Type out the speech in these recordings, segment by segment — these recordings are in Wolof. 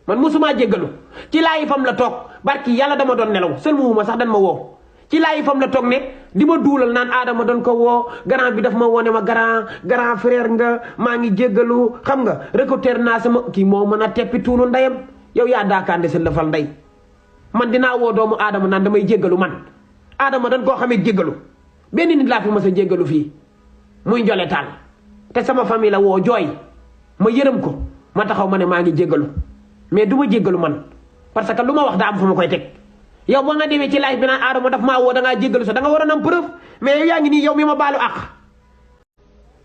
man musuma jéggalu ci laayi fam la toog barki yàlla dama doon nelaw sëlmuwuma sax dan ma woo ci laayi fam la toog ne di ma duulal naan Adama doon ko woo grand bi daf ma wone ma grand frère nga maa ngi jéggalu xam nga récolter naa sama kii moo mën a teppi tuunu ndeyam yow yaa daakaande sa lëfal ndey man dinaa woo doomu Adama naan damay jéggalu man Adama dañ koo xamee jéggalu benn nit laa fi mas a jéggalu fii muy Ndiolé Tall te sama famille la woo jooy ma yërëm ko ma taxaw ma ne maa ngi jéggalu mais du ma jéggalu man parce que lu ma wax daa am fu ma koy teg yow ba nga demee ci live bi naan Adama daf maa woo da ngaa jéggalu sax da nga waroon am preuve mais yow yaa ngi nii yow mi ma baalu àq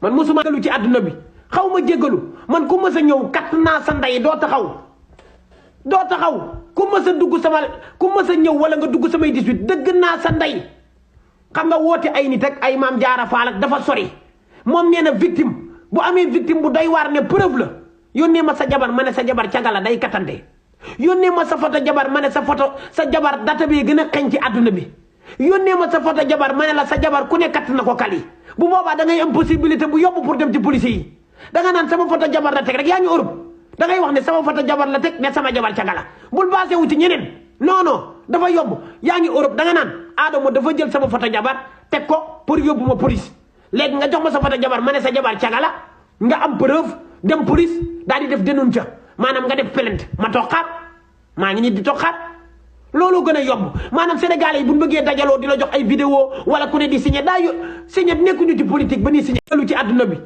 man mosuma jéggalu ci àdduna bi xaw ma jéggalu man ku mës a ñëw kat naa sa ndey doo taxaw ku mës a dugg ku mës a ñëw wala nga dugg samay 18 dëgg naa sa ndey xam nga woote ay nit ak ay maam jaara faal ak dafa sori moom nee na victime bu amee victime bu doy waar ne preuve la yónnee ma sa jabar ma ne sa jabar cagala day katante yónnee ma sa photo jabar ma ne sa jabar data bi gën a xeñ ci àdduna bi yónnee ma sa photo jabar ma ne la sa jabar ku ne katt na ko kali bu boobaa da ngay am possibilité bu yóbbu pour dem ci police yi da nga naan sama photo jabar la teg rek yaa ngi Europe da ngay wax ne sama photo jabar la teg ne sama jabar cagala bul basé wu ci ñeneen non dafa yóbbu yaa ngi Europe da nga naan Adama dafa jël sama photo jabar teg ko pour yóbbu ma police léegi nga jox ma sa photo jabar ma ne sa jabar cagala nga am preuve dem police daal di def dénonce maanaam nga def plainte ma toog xaar maa ngi nii di toog xaar loolu gën a yomb maanaam sénégalais yi bu ñu bëggee dajaloo di la jox ay vidéo wala ku ne di signé signé nekkuñu ci politique ba ni signé lu ci àdduna bi